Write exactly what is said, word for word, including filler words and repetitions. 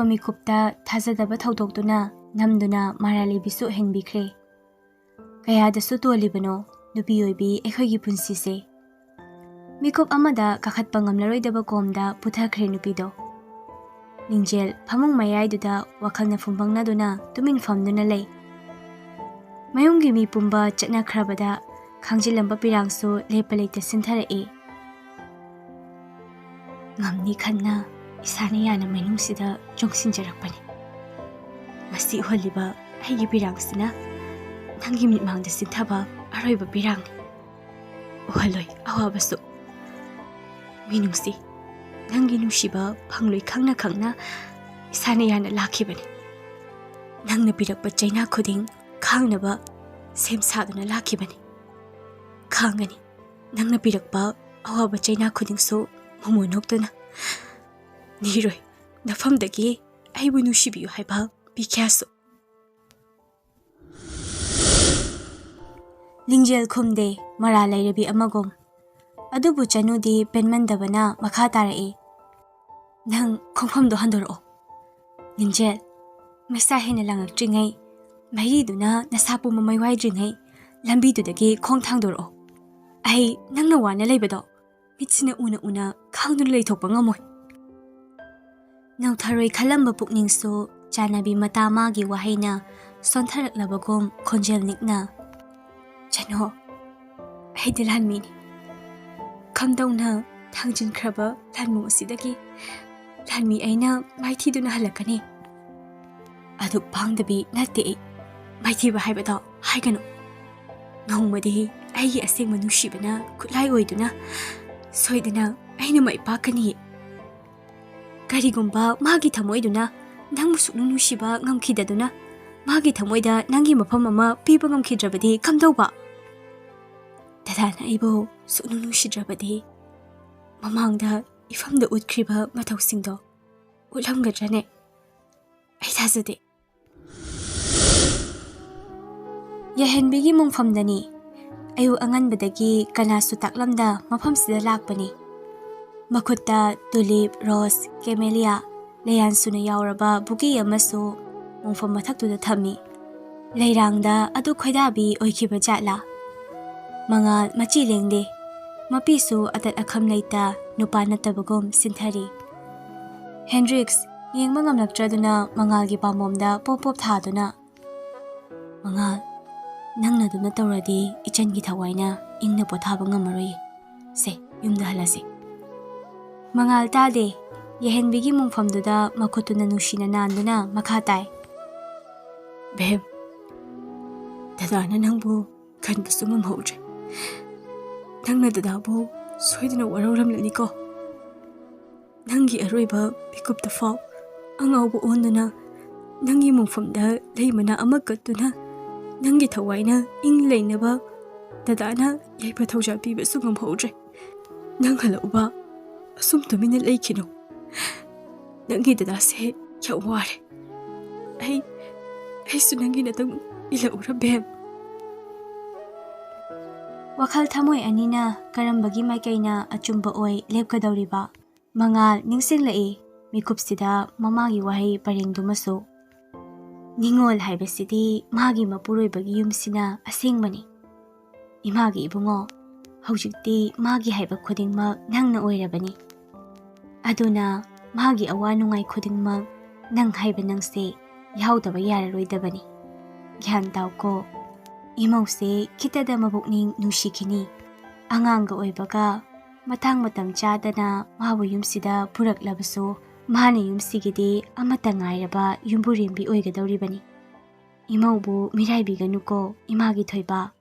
ꯃꯤꯀꯨꯞꯇ ꯊꯥꯖꯗꯕ ꯊꯧꯗꯣꯛꯇꯨꯅ ꯅꯝꯗꯨꯅ ꯃꯔꯥꯜ ꯂꯩꯕꯤꯁꯨ ꯑꯣꯏꯍꯟꯕꯤꯈ꯭ꯔꯦ꯫ ꯀꯌꯥꯗꯁꯨ ꯇꯣꯜꯂꯤꯕꯅꯣ ꯅꯨꯄꯤ ꯑꯣꯏꯕꯤ ꯑꯩꯈꯣꯏꯒꯤ ꯄꯨꯟꯁꯤꯁꯦ꯫ ꯃꯤꯀꯨꯞ ꯑꯃꯗ ꯀꯥꯈꯠꯄ ꯉꯝꯂꯔꯣꯏꯗꯕ ꯀꯣꯝꯗ ꯄꯨꯊꯈ꯭ꯔꯦ ꯅꯨꯄꯤꯗꯣ꯫ ꯂꯤꯡꯖꯦꯜ ꯐꯃꯨꯡ ꯃꯌꯥꯏꯗꯨꯗ ꯋꯥꯈꯜꯅ ꯐꯨꯝꯕꯪꯅꯗꯨꯅ ꯇꯨꯃꯤꯟ ꯐꯝꯗꯨꯅ ꯂꯩ꯫ ꯃꯌꯨꯝꯒꯤ ꯃꯤ ꯄꯨꯝꯕ ꯆꯠꯅꯈ꯭ꯔꯕꯗ ꯈꯥꯡꯖꯤꯜꯂꯝꯕ ꯄꯤꯔꯥꯡꯁꯨ ꯂꯦꯞꯄ ꯂꯩꯇ ꯁꯤꯟꯊꯔꯛꯏ꯫ ꯉꯝꯅꯤ ꯈꯟꯅ ꯏꯁꯥꯅ ꯌꯥꯅ ꯃꯅꯨꯡꯁꯤꯗ ꯆꯣꯡꯁꯤꯟꯖꯔꯛꯄꯅꯤ꯫ ꯃꯁꯤ ꯎꯍꯜꯂꯤꯕ ꯑꯩꯒꯤ ꯄꯤꯔꯥꯡꯁꯤꯅ ꯅꯪꯒꯤ ꯃꯤꯠꯃꯥꯡꯗ ꯆꯤꯟꯊꯕ ꯑꯔꯣꯏꯕ ꯄꯤꯔꯥꯡꯅꯤ꯫ ꯎꯍꯜꯂꯣꯏ ꯑꯋꯥꯕꯁꯨ꯫ ꯃꯤꯅꯨꯡꯁꯤ, ꯅꯪꯒꯤ ꯅꯨꯡꯁꯤꯕ ꯐꯪꯂꯣꯏ ꯈꯪꯅ ꯈꯪꯅ ꯏꯁꯥꯅ ꯌꯥꯅ ꯂꯥꯛꯈꯤꯕꯅꯤ꯫ ꯅꯪꯅ ꯄꯤꯔꯛꯄ ꯆꯩꯅꯥ ꯈꯨꯗꯤꯡ ꯈꯥꯡꯅꯕ ꯁꯦꯝ ꯁꯥꯗꯨꯅ ꯂꯥꯛꯈꯤꯕꯅꯤ꯫ ꯈꯥꯡꯒꯅꯤ꯫ ꯅꯪꯅ ꯄꯤꯔꯛꯄ ꯑꯋꯥꯕ ꯆꯩꯅꯥ ꯈꯨꯗꯤꯡꯁꯨ ꯃꯣꯃꯣꯟ ꯅꯣꯛꯇꯨꯅ꯫ ꯅꯤꯔꯣꯏ, ꯅꯐꯝꯗꯒꯤ ꯑꯩꯕꯨ ꯅꯨꯡꯁꯤꯕꯤꯌꯨ ꯍꯥꯏꯕ ꯄꯤꯈ꯭ꯌꯥꯁꯨ꯫ ꯂꯤꯡꯖꯦꯜ ꯈꯨꯝꯗꯦ, ꯃꯔꯥ ꯂꯩꯔꯕꯤ ꯑꯃꯒꯨꯝ꯫ ꯑꯗꯨꯕꯨ ꯆꯅꯨꯗꯤ ꯄꯦꯟꯃꯟꯗꯕꯅ ꯃꯈꯥ ꯇꯥꯔꯛꯏ꯫ ꯅꯪ ꯈꯣꯡꯐꯝꯗꯣ ꯍꯟꯗꯣꯔꯛꯑꯣ꯫ ꯂꯤꯡꯖꯦꯜ, ꯃꯩꯁꯥ ꯍꯦꯟꯅ ꯂꯥꯡꯉꯛꯇ꯭ꯔꯤꯉꯩ, ꯃꯩꯔꯤꯗꯨꯅ ꯅꯁꯥ ꯄꯨꯝꯕ ꯃꯩ ꯋꯥꯏꯗ꯭ꯔꯤꯉꯩ, ꯂꯝꯕꯤꯗꯨꯗꯒꯤ ꯈꯣꯡ ꯊꯥꯡꯗꯣꯔꯛꯑꯣ꯫ ꯑꯩ ꯅꯪꯅ ꯋꯥꯅ ꯂꯩꯕꯗꯣ ꯃꯤꯠꯁꯤꯅ ꯎꯅ ꯎꯅ ꯈꯥꯡꯗꯨꯅ ꯂꯩꯊꯣꯛꯄ ꯉꯝꯃꯣꯏ꯫ ꯅꯧꯊꯔꯣꯏ ꯈꯜꯂꯝꯕ ꯄꯨꯛꯅꯤꯡꯁꯨ ꯆꯥꯟꯅꯕꯤ ꯃꯇꯥ ꯃꯥꯒꯤ ꯋꯥꯍꯩꯅ ꯁꯣꯟꯊꯔꯛꯂꯕꯒꯨꯝ ꯈꯣꯟꯖꯦꯜ ꯅꯤꯛꯅ, "ꯆꯅꯣ, ꯑꯩꯗꯤ ꯂꯥꯟꯃꯤꯅꯤ꯫ ꯈꯝꯗꯧꯅ ꯊꯥꯡꯖꯤꯟꯈ꯭ꯔꯕ ꯂꯥꯟꯃꯨ ꯑꯁꯤꯗꯒꯤ ꯂꯥꯟꯃꯤ ꯑꯩꯅ ꯃꯥꯏꯊꯤꯗꯨꯅ ꯍꯜꯂꯛꯀꯅꯤ꯫ ꯑꯗꯨꯛ ꯄꯥꯡꯗꯕꯤ ꯅꯠꯇꯦ ꯑꯩ꯫ ꯃꯥꯏꯊꯤꯕ ꯍꯥꯏꯕꯗꯣ ꯍꯥꯏꯒꯅꯨ꯫ ꯅꯣꯡꯃꯗꯤ ꯑꯩꯒꯤ ꯑꯁꯦꯡꯕ ꯅꯨꯡꯁꯤꯕꯅ ꯈꯨꯠꯂꯥꯏ ꯑꯣꯏꯗꯨꯅ ꯁꯣꯏꯗꯅ ꯑꯩꯅ ꯃꯥꯏ ꯄꯥꯛꯀꯅꯤ꯫ ꯀꯔꯤꯒꯨꯝꯕ ꯃꯥꯒꯤ ꯊꯃꯣꯏꯗꯨꯅ ꯅꯪꯕꯨ ꯁꯨꯛꯅꯨꯡ ꯅꯨꯡꯁꯤꯕ ꯉꯝꯈꯤꯗꯗꯨꯅ ꯃꯥꯒꯤ ꯊꯃꯣꯏꯗ ꯅꯪꯒꯤ ꯃꯐꯝ ꯑꯃ ꯄꯤꯕ ꯉꯝꯈꯤꯗ꯭ꯔꯕꯗꯤ ꯀꯝꯗꯧꯕ? ꯗꯗꯥꯅ ꯑꯩꯕꯨ ꯁꯨꯛꯅꯨꯡ ꯅꯨꯡꯁꯤꯗ꯭ꯔꯕꯗꯤ ꯃꯃꯥꯡꯗ ꯏꯐꯝꯗ ꯎꯠꯈ꯭ꯔꯤꯕ ꯃꯇꯧꯁꯤꯡꯗꯣ ꯎꯠꯂꯝꯒꯗ꯭ꯔꯅꯦ? ꯑꯩ ꯊꯥꯖꯗꯦ"꯫ ꯌꯥꯍꯦꯟꯕꯤꯒꯤ ꯃꯣꯡꯐꯝꯗꯅꯤ꯫ ꯑꯌꯨꯛ ꯑꯉꯟꯕꯗꯒꯤ ꯀꯅꯥꯁꯨ ꯇꯥꯛꯂꯝꯗ ꯃꯐꯝꯁꯤꯗ ꯂꯥꯛꯄꯅꯤ꯫ ꯃꯈꯨꯠꯇ ꯇꯨꯂꯤꯞ, ꯔꯣꯁ, ꯀꯦꯃꯦꯂꯤꯌꯥ, ꯂꯩꯌꯥꯟꯁꯨꯅ ꯌꯥꯎꯔꯕ ꯕꯨꯀꯦ ꯑꯃꯁꯨ ꯃꯣꯡꯐꯝ ꯃꯊꯛꯇꯨꯗ ꯊꯝꯃꯤ꯫ ꯂꯩꯔꯥꯡꯗ ꯑꯗꯨ ꯈꯣꯏꯗꯥꯕꯤ ꯑꯣꯏꯈꯤꯕ ꯖꯥꯠꯂꯥ? ꯃꯉꯥꯜ ꯃꯆꯤ ꯂꯦꯡꯗꯦ꯫ ꯃꯄꯤꯁꯨ ꯑꯇꯠ ꯑꯈꯝ ꯂꯩꯇ ꯅꯨꯄꯥ ꯅꯠꯇꯕꯒꯨꯝ ꯁꯤꯟꯊꯔꯤ꯫ ꯍꯦꯟꯗ꯭ꯔꯤꯛꯁ ꯌꯦꯡꯕ ꯉꯝꯂꯛꯇ꯭ꯔꯗꯨꯅ ꯃꯉꯥꯜꯒꯤ ꯄꯥꯝꯕꯣꯝꯗ ꯄꯣꯞ ꯄꯣꯞ ꯊꯥꯗꯨꯅ, "ꯃꯉꯥꯜ, ꯅꯪꯅ ꯑꯗꯨꯝꯅ ꯇꯧꯔꯗꯤ ꯏꯆꯟꯒꯤ ꯊꯋꯥꯏꯅ ꯏꯪꯅ ꯄꯣꯊꯥꯕ ꯉꯝꯃꯔꯣꯏ꯫ ꯁꯦ, ꯌꯨꯝꯗ ꯍꯜꯂꯁꯤ꯫" ꯃꯉꯥꯜ ꯇꯥꯗꯦ꯫ ꯌꯥꯏꯍꯟꯕꯤꯒꯤ ꯃꯣꯡꯐꯝꯗꯨꯗ ꯃꯈꯨꯠꯇꯨꯅ ꯅꯨꯡꯁꯤꯅ ꯅꯥꯟꯗꯨꯅ ꯃꯈꯥ ꯇꯥꯏ꯫ "ꯕꯦꯝ, ꯗꯗꯥꯅ ꯅꯪꯕꯨ ꯈꯟꯕꯁꯨ ꯉꯝꯍꯧꯗ꯭ꯔꯦ꯫ ꯅꯪꯅ ꯗꯗꯥꯕꯨ ꯁꯣꯏꯗꯅ ꯋꯥꯔꯧꯔꯝꯂꯅꯤꯀꯣ꯫ ꯅꯪꯒꯤ ꯑꯔꯣꯏꯕ ꯃꯤꯀꯨꯞꯇ ꯐꯥꯎ ꯑꯉꯥꯎꯕ ꯑꯣꯟꯗꯨꯅ ꯅꯪꯒꯤ ꯃꯣꯡꯐꯝꯗ ꯂꯩ ꯃꯅꯥ ꯑꯃ ꯀꯠꯇꯨꯅ ꯅꯪꯒꯤ ꯊꯋꯥꯏꯅ ꯏꯪ ꯂꯩꯅꯕ ꯗꯗꯥꯅ ꯌꯥꯏꯐ ꯊꯧꯖꯥꯜ ꯄꯤꯕꯁꯨ ꯉꯝꯍꯧꯗ꯭ꯔꯦ꯫ ꯅꯪ ꯍꯜꯂꯛꯎꯕ, ꯑꯁꯨꯝ ꯇꯨꯃꯤꯟꯅ ꯂꯩꯈꯤꯅꯨ꯫ ꯅꯪꯒꯤ ꯗꯗꯥꯁꯦ ꯌꯥꯝ ꯋꯥꯔꯦ꯫ ꯑꯩ, ꯑꯩꯁꯨ ꯅꯪꯒꯤ ꯅꯇꯪ ꯏꯜꯂꯛꯎꯔ, ꯕꯦꯝ?" ꯋꯥꯈꯜ ꯊꯃꯣꯏ ꯑꯅꯤꯅ ꯀꯔꯝꯕꯒꯤ ꯃꯥꯏꯀꯩꯅ ꯑꯆꯨꯝꯕ ꯑꯣꯏ ꯂꯦꯞꯀꯗꯧꯔꯤꯕ? ꯃꯉꯥꯜ ꯅꯤꯡꯁꯤꯡꯂꯛꯏ ꯃꯤꯀꯨꯞꯁꯤꯗ ꯃꯃꯥꯒꯤ ꯋꯥꯍꯩ ꯄꯔꯦꯡꯗꯨꯃꯁꯨ꯫ ꯅꯤꯡꯉꯣꯜ ꯍꯥꯏꯕꯁꯤꯗꯤ ꯃꯥꯒꯤ ꯃꯄꯨꯔꯣꯏꯕꯒꯤ ꯌꯨꯝꯁꯤꯅ ꯑꯁꯦꯡꯕꯅꯤ꯫ ꯏꯃꯥꯒꯤ ꯏꯕꯨꯡꯉꯣ, ꯍꯧꯖꯤꯛꯇꯤ ꯃꯥꯒꯤ ꯍꯥꯏꯕ ꯈꯨꯗꯤꯡꯃꯛ ꯅꯪꯅ ꯑꯣꯏꯔꯕꯅꯤ꯫ ꯑꯗꯨꯅ ꯃꯥꯒꯤ ꯑꯋꯥ ꯅꯨꯡꯉꯥꯏ ꯈꯨꯗꯤꯡꯃꯛ ꯅꯪ ꯍꯥꯏꯕ ꯅꯪꯁꯦ ꯌꯥꯎꯗꯕ ꯌꯥꯔꯔꯣꯏꯗꯕꯅꯤ꯫ ꯒ꯭ꯌꯥꯟ ꯇꯥꯎꯀꯣ, ꯏꯃꯧꯁꯦ ꯈꯤꯇꯗ ꯃꯕꯨꯛꯅꯤꯡ ꯅꯨꯡꯁꯤꯈꯤꯅꯤ꯫ ꯑꯉꯥꯡꯒ ꯑꯣꯏꯕꯒ ꯃꯇꯥꯡ ꯃꯇꯝ ꯆꯥꯗꯅ ꯃꯥꯕꯨ ꯌꯨꯝꯁꯤꯗ ꯄꯨꯔꯛꯂꯕꯁꯨ, ꯃꯥꯅ ꯌꯨꯝꯁꯤꯒꯤꯗꯤ ꯑꯃꯠꯇ ꯉꯥꯏꯔꯕ ꯌꯨꯝꯕꯨꯔꯦꯝꯕꯤ ꯑꯣꯏꯒꯗꯧꯔꯤꯕꯅꯤ꯫ ꯏꯃꯧꯕꯨ ꯃꯤꯔꯥꯏꯕꯤꯒꯅꯨꯀꯣ, ꯏꯃꯥꯒꯤ ꯊꯣꯏꯕ꯫